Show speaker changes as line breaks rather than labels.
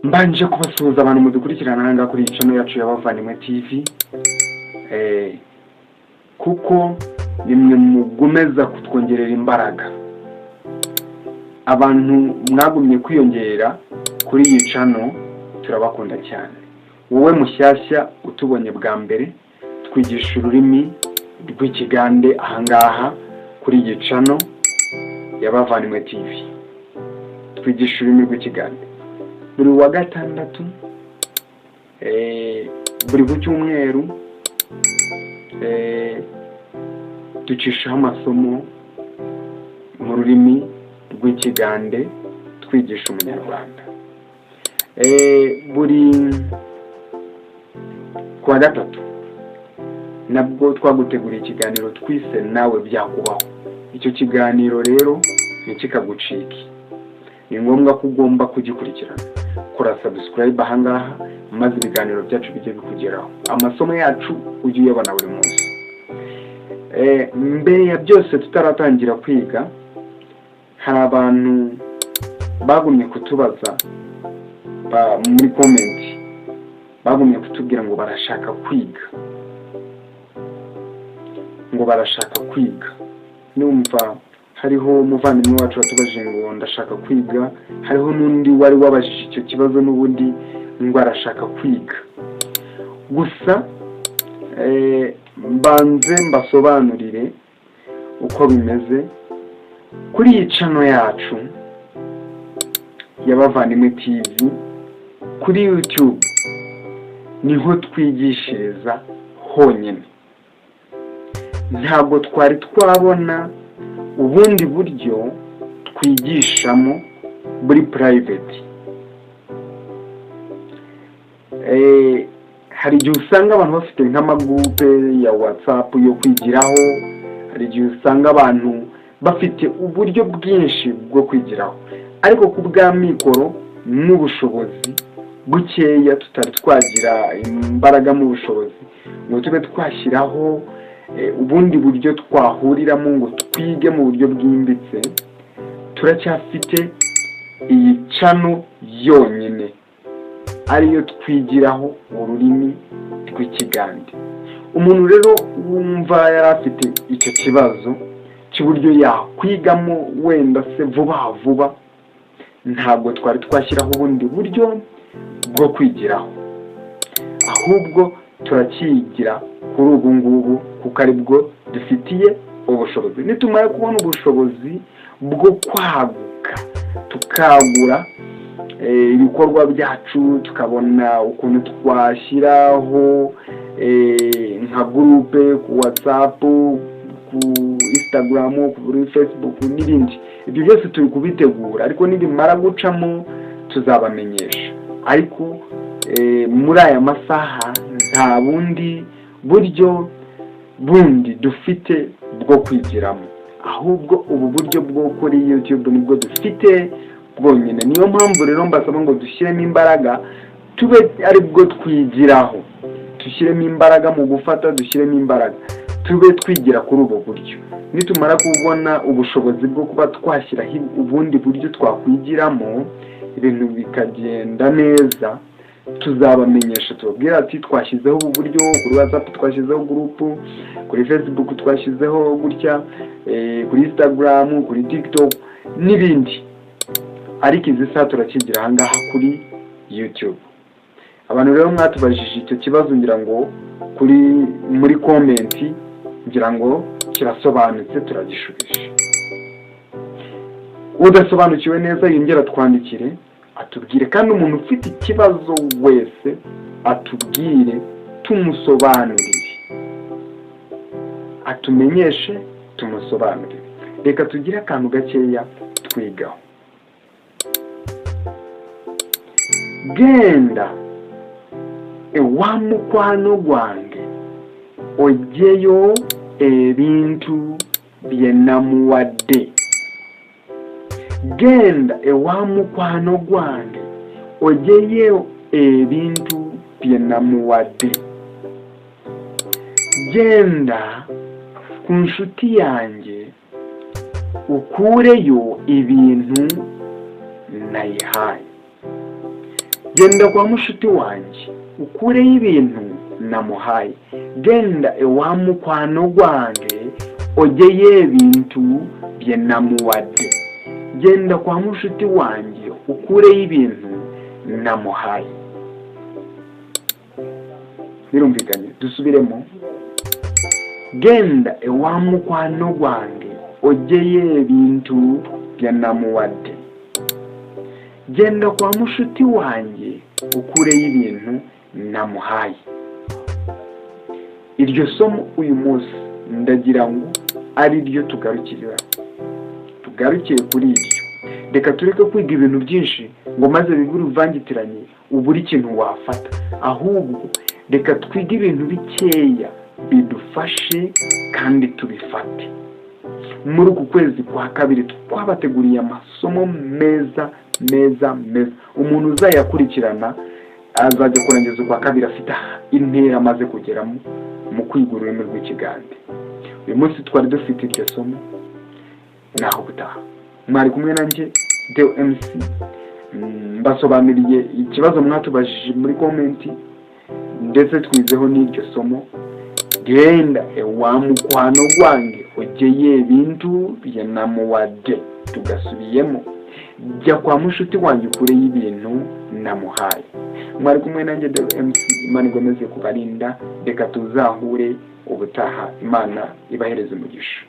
Mbanje kubasuhuza abantu mudukurikirana aha ngaha kuri iyi channel yacu y'Abavandimwe TV, kuko nimwe mugomeza kutwongerera imbaraga. Abantu mwagumye kwiyongera kuri iyi channel, turabakunda cyane. Wowe mushyashya utubonye bwa mbere, twigisha ururimi rw'Ikigande ahangaha kuri iyi channel y'Abavandimwe TV. Twigisha ururimi rw'Ikigande buri wa gatandatu, buri ku cyumweru, ducishaho amasomo mu rurimi rw'Ikigande twigisha Umunyarwanda. Buri kuwa gatatu nabwo twaguteguriye ikiganiro twise "Nawe Byakubaho". Icyo kiganiro rero ntikikagucike, ni ngombwa ko ugomba kugikurikirana. Kora subscribe ahangaha maze ibiganiro byacu bijye bikugeraho, amasomo yacu ujye uyabona buri munsi. Mbere ya byose, tutaratangira kwiga, hari abantu bagumye kutubaza muri comment, bagumye kutubwira ngo barashaka kwiga, ngo barashaka kwiga. Numva hariho umuvandimwe wacu watubajije ngo "Ndashaka kwiga", hariho n'undi wari wabajije icyo kibazo n'ubundi ngo arashaka kwiga. Gusa mbanze mbasobanurire uko bimeze kuri iyi channel yacu y'Abavandimwe TV kuri YouTube. Niho twigishiriza honyine, ntabwo twari twabona ubundi buryo twigishamo buri private. Hari igihe usanga abantu bafite nk'amagroupe ya WhatsApp yo kwigiraho, hari igihe usanga abantu bafite uburyo bwinshi bwo kwigiraho, ariko ku bwa mikoro n'ubushobozi bukeya, tutari twagira imbaraga mu bushobozi ngo tube twashyiraho ubundi buryo twahuriramo ngo twige mu buryo bwimbitse. Turacyafite iyi channel yonyine ariyo twigiraho ururimi rw'Ikigande. Umuntu rero wumva yari afite icyo kibazo cy'uburyo yakwigamo wenda se vuba vuba, ntabwo twari twashyiraho ubundi buryo bwo kwigiraho, ahubwo turacyigira kuri ubu ngubu kuko aribwo dufitiye ubushobozi. Nitumara kubona ubushobozi bwo kwaguka, tukagura ibikorwa byacu, tukabona ukuntu twashyiraho nka groupe ku WhatsApp, ku Instagram, kuri Facebook n'ibindi, ibyo byose turi kubitegura, ariko nibimara gucamo tuzabamenyesha. Ariko muri aya masaha nta bundi buryo bundi dufite bwo kwigiramo, ahubwo ubu buryo bwo kuri YouTube nibwo dufite bwonyine. Niyo mpamvu rero mbasaba ngo dushyiremo imbaraga, tube aribwo twigiraho, dushyiremo imbaraga mu gufata, dushyiremo imbaraga tube twigira kuri ubu buryo. Nitumara kubona ubushobozi bwo kuba twashyiraho ubundi buryo twakwigiramo, ibintu bikagenda neza, tuzabamenyesha, tubabwira ati "Twashyizeho ubu buryo kuri WhatsApp, twashyizeho groupe kuri Facebook, twashyizeho gutya kuri Instagram, kuri TikTok n'ibindi." Ariko izi saha turakigira ahangaha kuri YouTube. Abantu rero mwatubajije icyo kibazo, ngira ngo kuri muri comment, ngira ngo kirasobanutse, turagishubije. Udasobanukiwe neza yongera atwandikire atubwire, kandi umuntu ufite ikibazo wese atubwire tumusobanurire, atumenyeshe tumusobanurire. Reka tugire akantu gakeya twigaho. Genda ewa mukwano gwange ojjeyo ebintu bye namuwadde. Genda ewa mukwano gwange ojjeyo ebintu bye namuwadde. Genda ku nshuti yanjye ukureyo ibintu nayihaye. Genda kwa mushuti wanjye ukureyo ibintu namuhaye. Genda ewa mukwano gwange ojeyo ebintu bye namuwadde. Genda kwa mushuti wanjye ukureyo ibintu namuhaye. Birumvikanye? Dusubiremo. Genda ewa mukwano gwange ojeyo ebintu bye namuwadde. Genda kwa mushuti wanjye ukureyo ibintu namuhaye. Iryo somo uyu munsi ndagira ngo ari ryo tugarukira, tugarukiye kuri iryo. Reka tureke kwiga ibintu byinshi ngo maze bibe uruvangitiranye ubure ikintu wafata, ahubwo reka twige ibintu bikeya bidufashe kandi tubifate. Muri uku kwezi kwa kabiri twabateguriye amasomo meza meza meza, umuntu uzayakurikirana azajya kurangiza ukwa kabiri afite intera amaze kugeramo mu kwiga ururimi rw'Ikigande. Uyu munsi twari dufite iryo somo, naho gutaha. Mwari kumwe nanjye Deo MC, mbasobanuriye ikibazo mwatubajije muri comment, ndetse twizeho n'iryo somo. Genda ewa mukwano gwange ojeyo ebintu bye namuwadde. Tugasubiyemo, jya kwa mushuti wanjye ukureyo ibintu namuhaye. Mwari kumwe nanjye Deo MC, Imana ikomeze kubarinda. Reka tuzahure ubutaha, Imana ibahereze umugisha.